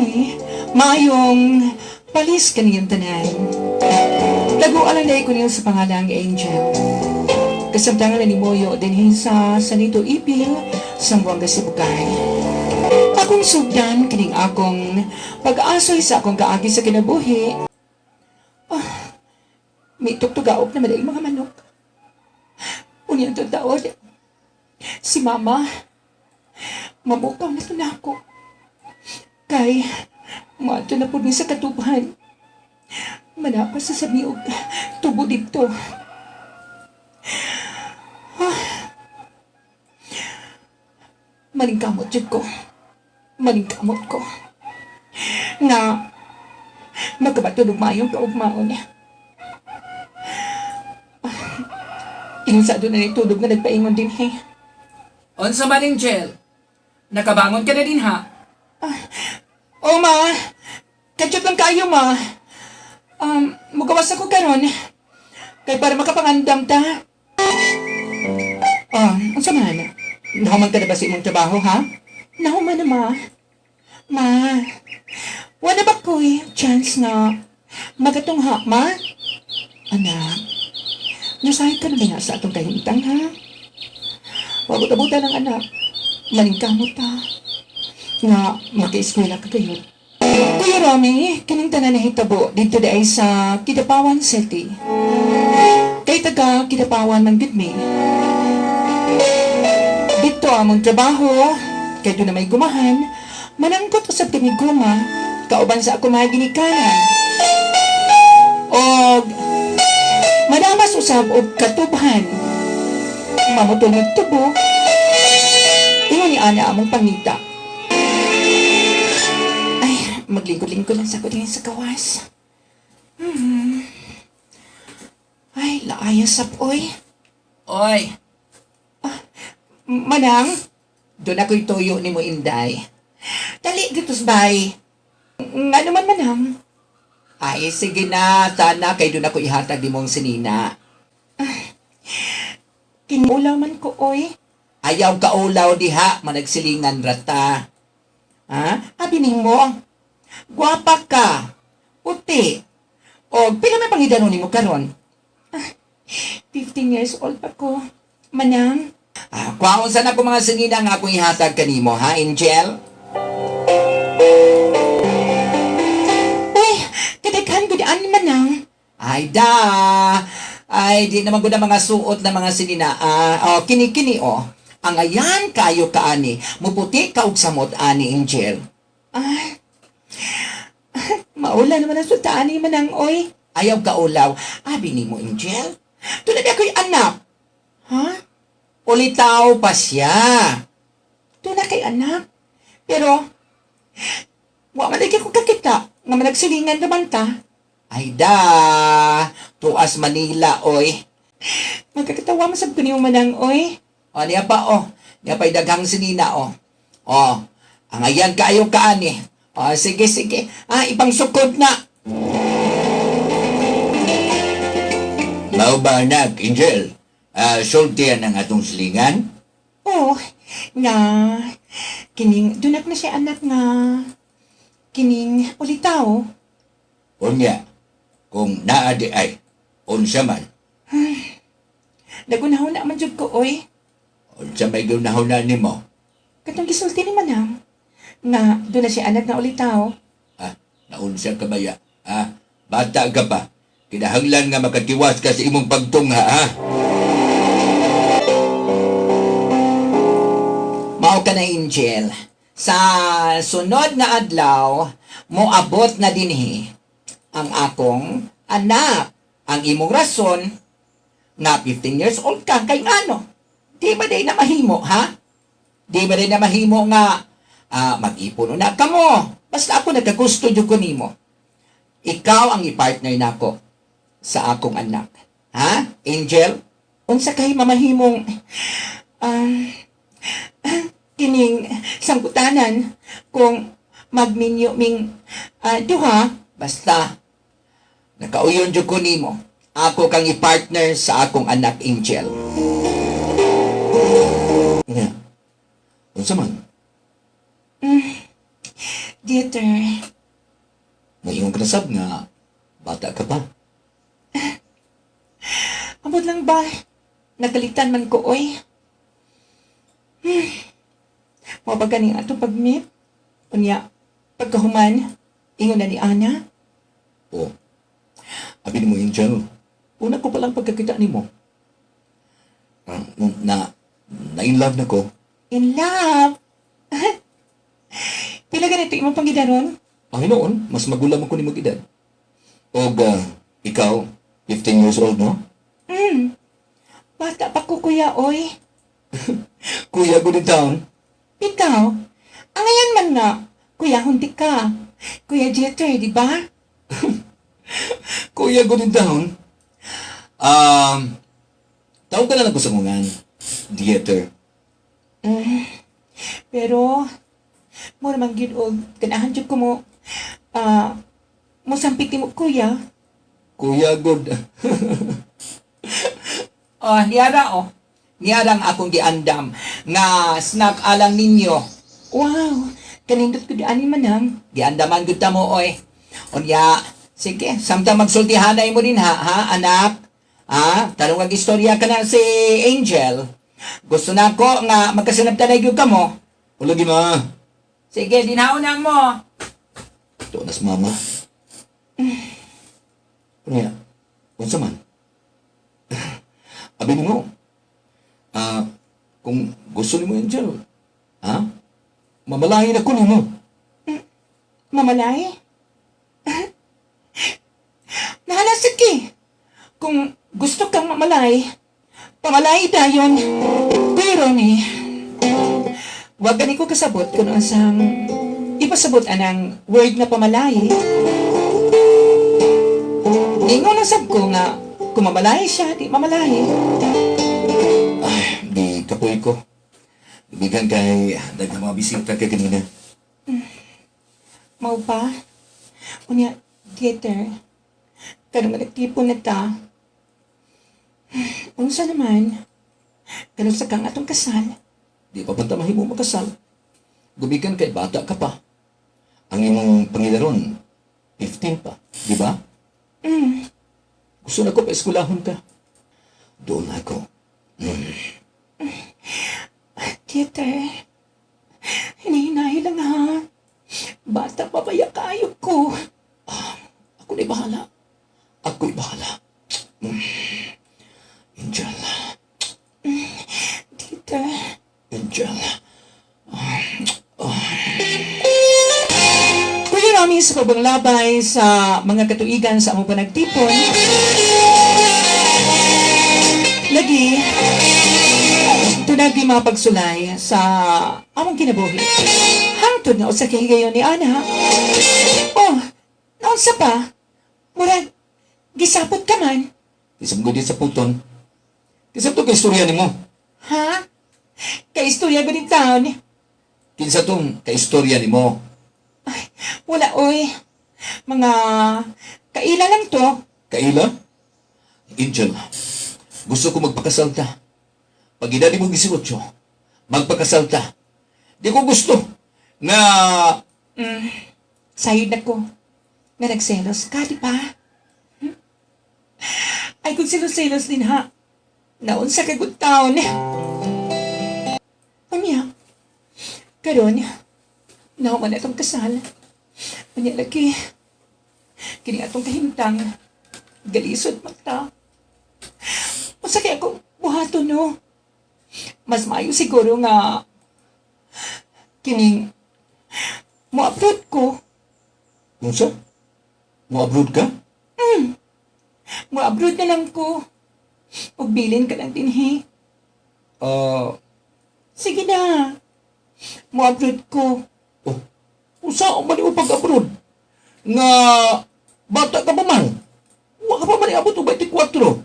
Romy, maayong palis kaniyang tanan. Tagualan na ko niyo sa pangalang Angel. Kasamtangan na ni Moyo dinhi sa Sanito Ipil, Sambuanga, Sibugay. Akong sugdan kining akong pag-asoy sa akong kaagi sa kinabuhi. Ah, may tugtugaok na maday mga manok. Unya ang taod, si Mama, mamukaw na to na ako. Kay, maadto na po ni sa katubhan. Manapas sa sabi og tubo dito. Ah. Maningkamot jud ko. Maningkamot ko. Nga, magkabato og maayong kaugmaon. Ingon sa doon na nitulog nga nagpaingon din he. Unsa man, Angel? Nakabangon ka na din ha? Oh, ma. Kadyot lang kayo, ma. Mugawas ako karon. Kay para makapangandam ta. Ah, unsa man? Nahuman ka na ba sa imong trabaho, ha? Nahuman na, ma. Ma, wala ba ko'y chance nga magatungha, ma? Anak, nasahay ka na ba nga sa atong kahintang, ha? Wabot-abutan ang anak. Maningkamot ta. Nga, maka-eskwela ka kayo. Kuya Romy, kining tanan nahitabo dito di ay sa Kidapawan City. Kay taga Kidapawan man gid mi. Dito among trabaho, kay doon na may gumahan, manangkot usab kami guma, kauban sa ako mga ginikanan. Og madamas usab og katubhan. Mamutol ng tubo, ingon ni ana among pangita. Ay, maglingkod-lingkod lang sa ko din sa kawas. Ay, laaya sap, oy. Oy, Manang, doon ako'y tuyo ni mo Inday. Dali dito bay. Nga naman, manang. Ay, sige na, sana kay doon ako ihatag di mong sinina. Kinulaw man ko, oy. Ayaw kaulaw diha, managsilingan rata. Ha? Abi nimo, gwapa ka, puti. O, pila may pangidano nimo karon? 15 years old pa ko. Manang, Ah, kwaon sana ko mga sinina nga akong ihatag kanimo, ha, Angel? Uy, kadaghan gud ani, manang. Ay da! Ay, di naman gud ang mga suot na mga sinina. Ah, oh, kini-kini, oh. Ang ayan kayo kaani, muputi ka og samot ani, Angel. Ay, maula naman ang sulta ani, manang, oy. Ayaw kaulaw. Abi nimo, Angel. Tunay ako'y anak. Ha? Ulitaw pa siya. Tuna kay anak. Pero, wa man lagi ko kakita nga managsilingan naman ta. Ay da! Tuas Manila, oy. Magkakatawa man sab ko nimo, manang, oy. O, niya pa, oh. Niya pa'y daghang sinina, oh. Oh, ang ayan kaayo kaani. O, sige, sige. Ah, ibang sukod na. Mao ba anak, Angel? Ah, sultian ang atong silingan? Oh, nga kining dunak na siya anak nga kining ulitaw. Unya, kung naa di ay, unsa man, Nagunahon na man jud ko, oy. Unsa may gunahon na nimo? Katong gisulti ni manang nga doon na siya anak nga ulitaw. Ah, naunsa ka ba ya? Ah, bata ka pa. Kinahanglan nga makatiwas ka sa imong pagtungha, ha? Mao ka na, Angel. Sa sunod nga adlaw, moabot na dinhi ang akong anak. Ang imong rason nga 15 years old ka kay ngano? Di ba day na mahimo, ha? Di ba day na mahimo nga mag-ipon na kamo? Basta ako nagkagusto jud ko nimo. Ikaw ang i-partner nako sa akong anak. Ha? Angel? Unsa kay mamahimong kining sangkutanan kung magminyo ming duha? Basta, nakauyon jud ko nimo. Ako kang i-partner sa akong anak, Angel. Nga. Unsa man? Di Dieter, Moingon ka na sab nga bata ka pa. Amot lang ba? Nagalitan man ko, oy. Mao ba ganing atong pag-meet? Unya, pagkahuman, ingon na ni Ana. Oh. Abi nimo, Angel. Una ko palang pagkakita nimo. Ah, Na na in love na ko. In love! Pila ganito imong pangidaron? Panginoon, mas magulang man ko nimo edad. Og ikaw, 15 years old, no? Bata pa ko, kuya, oy. Kuya, good in town. Ikaw, ang ngayon man nga, kuya, hundi ka. Kuya Jeter, di ba? Kuya, good in town. Tawag ka na lang ko sa ngungan. Theater. Pero, mura man gyud og ganahan jud ko mo, mo sampit mo, kuya. Kuya, good. Oh, niyara oh. Niyara ang akong giandam nga snack alang ninyo. Wow, kanindot ko di ani manang. Giandaman gud ta mo oy. Unya, sige, samtang magsultihanay mo din ha, ha, anak. Ha, tarong ag istorya ka na si Angel. Gusto na ko nga magkasinabtanay gyud kamo. O lagi ma. Sige, dinhaonan mo. Ito na si mama. Kunya, unsa man? Abi nimo. Kung gusto nimo, Angel, ha? Mamalahin ako nimo. Mamalay? Nahala, sige. Kung gusto kang mamalay, pamalay dayon. Pero ni, wag gani ko kasabot kung unsang ipasabot anang word nga pamalay. Ingon na sab ko nga kung mamalay siya, di mamalay. Ay, di kapoy ko. Bigan kay daghang mga bisita kay kanina. Mao pa? Unya, theater. Karon nga nagtipon na ta. Unsa naman? Karon sa kang atong kasal. Di pa panta mahimo makasal. Gumikan kay bata ka pa. Ang imong pangidaron, 15 pa, di ba? Gusto na ko pa eskwelahon ka. Doon ako. Theater. Hinahinahi lang ha. Bata pa baya kayo ko. Ako na'y bahala. Ako'y bahala. Angel, Theater. Angel. Kuya Rami, sa pabanglabay sa mga katuigan sa among panagtipon. Lagi, tunagi mga pagsulay sa among kinabuhi. Hangtod nga usa kay higayon ni Ana. Oh, naunsa pa? Murag, gisapot ka man. Isang gudi sa puton. Kinsa to kay istorya nimo? Ha? Kay istorya ko din taon. Kinsa tong kay istorya nimo? Ay, wala oy. Mga kaila lang to. Kaila? Angel, gusto ko magpakasal ta. Pag edad mo 18, magpakasal ta. Di ko gusto nga Sayod na ko. Nga nagselos ka, di ba? Ay, kung selos-selos din ha. Naon sa kagud taon. Unya. Karon, nauman na itong kasal. Unya lagi. Kini atong kahimtang. Galisod magta. Unsa kaya akong buhaton no? Mas maayo siguro nga kining mo-upload ko. Unsa? Mo abroad ka? Mo-abroad na lang ko. Og bilin ka lang dinhi. Sige na. Mo-abroad ko. Oh, unsa man imo pag-abroad? Nga bata ka pa man. Wa ka pa man iabot og 24.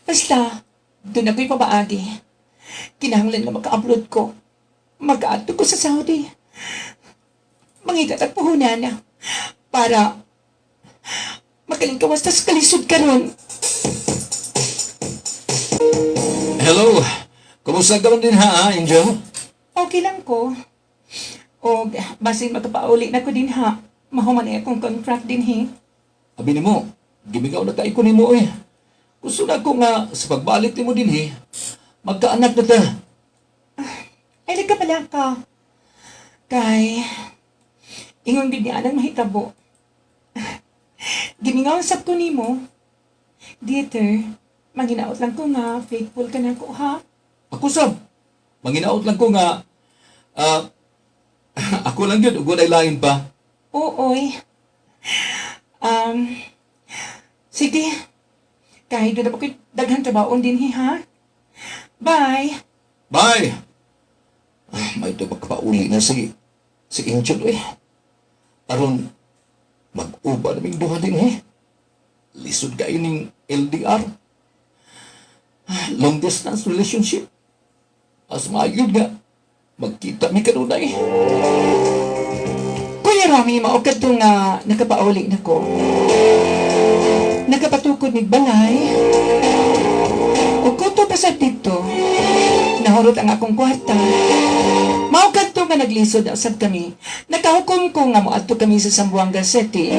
Basta, doon ako'y pabaagi. Kinahanglan na maka-abroad ko. Mag-aadto ko sa Saudi. Mangitat at puhunan para makalingkawas tas kalisod karon. Hello. Kumusta ka man din ha, Angel? Okay lang ko. Og basin makapauli na ko dinha. Mahuman na akong contract dinhi. Abi nimo, gimingaw na kay ko nimo eh. Gusto na ko nga sa pagbalik nimo dinhi, magkaanak na ta. Ay, nagkapala ka. Kay, ingon gid niya anang mahitabo. Gimingaw sab ko nimo. Dieter, manginaot lang ko nga, faithful ka na ko, ha? Ako sab, manginaot lang ko nga ako lang gyud ug walay lain pa. Oo, oy. Sige. Kahit doon na po ko'y daghan trabaon din, ha? Bye! Bye. Ah, may ito magkapauli na si Angel eh. Aron mag-uba na ming duha din eh. Lisod kayo ning LDR. Ah, long distance relationship. As maayod nga, magkita mi kanunay. Kuya Romy, mao kadto nga nakapauli na ko. Nakapatukod mig balay. O kuto pa sa dito. Nahurot ang akong kwarta. Mao kadto nga naglisod na usab kami. Nakahukom ko nga moadto kami sa Zamboanga City,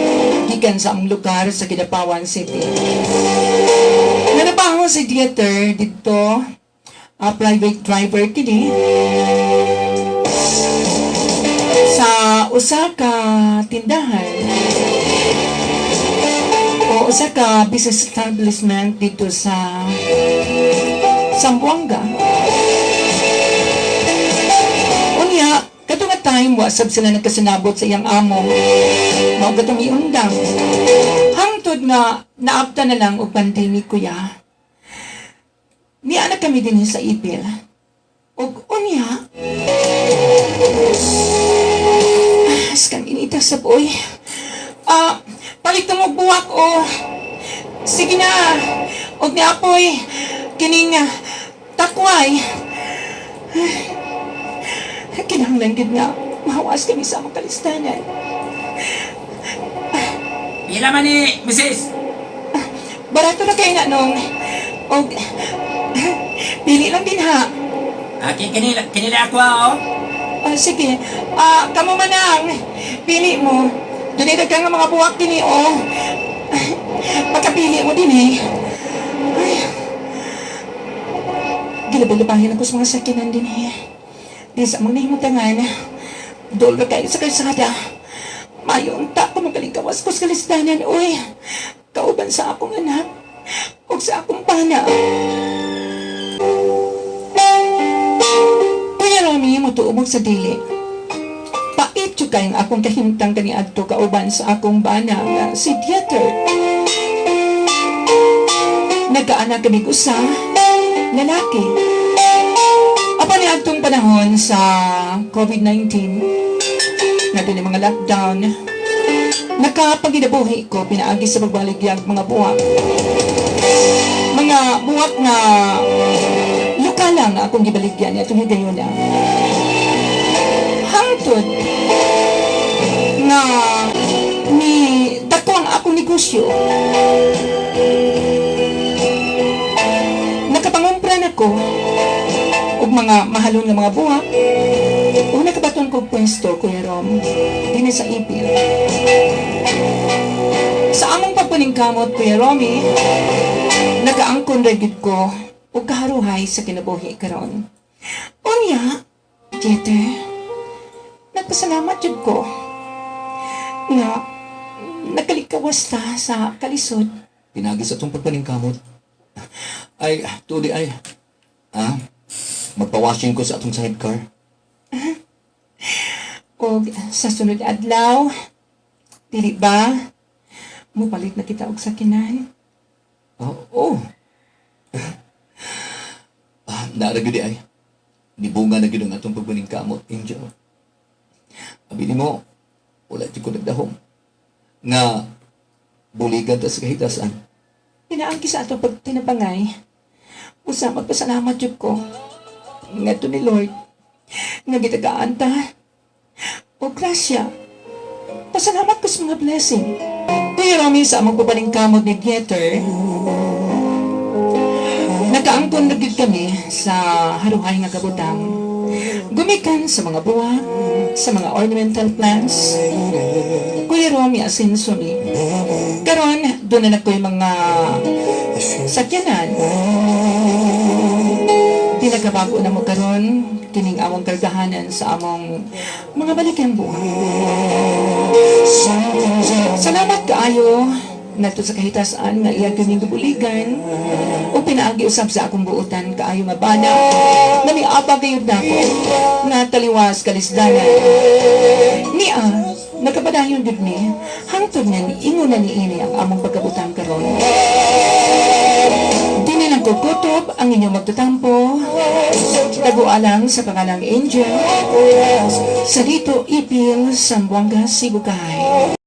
gikan sa among lugar sa Kidapawan City. Nanabaho si Dieter didto, a private driver kini sa usa ka tindahan o usa ka business establishment dito sa Zamboanga. Unya, kato nga time, wa sab sila nagkasinabot sa iyang amo. Mao katong iundang. Hangtod nga naapta na lang og pandemic, kuya. Niya na kami din sa Ipil. Og unya, askang inita sa boy. Ah, palit na mo buwak o. Sige na. Og niapoy. Kining takway. Kinahanglan gid nga mahawas kami sa among kalistanan. Pila man ni, Mrs. Barato na kay na nung. Og pili lang din ha. Akin kinila, kinila ako ah, oh. Ah, sige. Ah, kamo manang. Pili mo. Dunay daghan nga mga buwak kini oh. Pagkapili mo din eh. Ay. Gilabay-labahin ako sa mga sakinan din eh. Di sa among nahimutangan. Dol na kayo sa kalsada. Mayo unta ko magalingkawas ko sa kalisdanan, uy. Kauban sa akong anak. O sa akong pana. Kuya Romy, mutuumog sa dili. Pait jud kayong akong kahimtang kaniadto kauban sa akong bana nga si Dieter. Nagkaanak kami usa, lalaki. Apan ni adtong panahon sa COVID-19, nga dunay mga lockdown, nakapaginabuhi ko pinaagi sa pagbaligyag mga buwak. Mga buwak nga lokal lang akong gibaligyan niya itong higayon na. Hangtod nga ni dako ang akong negosyo. Nakapangumpra na ko og mga mahalon nga mga buwak. O nakabaton ko pwesto, Kuya Rom, dinhi sa Ipil. Sa among pagpaningkamot, Kuya Romy, nagaangkon ra gyud ko og kaharuhay sa kinabuhi karon. Unya, Dieter, nagpasalamat jud ko nga nakalikawas ta sa kalisod. Pinagi sa itong pagpaningkamot. Ay, tudi ay. Ah, magpa-washing ko sa atong sidecar. Og sa sunod adlaw, dili ba, mupalit na kita og sakinan? Oh, oh. Ah, naara gyud ay. Nibunga na gyud ang atong pagpaningkamot, Angel. Abi nimo, wala jud ko nagdahom. Nga buligan ta sa kahitasan. Pinaangki sa atong pagtinabangay, usa magpasalamat jud ko ngadto ni Lord nga gitagaan ta og grasya. Pasalamat ko sa mga blessing. Kuya Romy, sa among papaningkamot ni Dieter, nakaangkon na gyud kami sa haruhay nga kabutang. Gumikan sa mga buwak, sa mga ornamental plants. Kuya Romy Asenso mi. Karon, duna na ko'y mga sakyanan. Pinagabago na mo karon kining among kargahanan sa among mga balikyang buwak. Salamat kaayo ngadto sa kahitasan nga iya kining gibuligan o pinaagi usab sa akong buotan kaayo nga bana nga miabag gayud nako nga taliwas kalisdanan niya. Nagkapadayon gud mi hangtod nga niingon na niini ang among pagkabutang karon. Di na lang kukutob ang inyong magtatampo. Tagualang sa pangalang Angel sa dito Ipil, Zamboanga, Sibugay.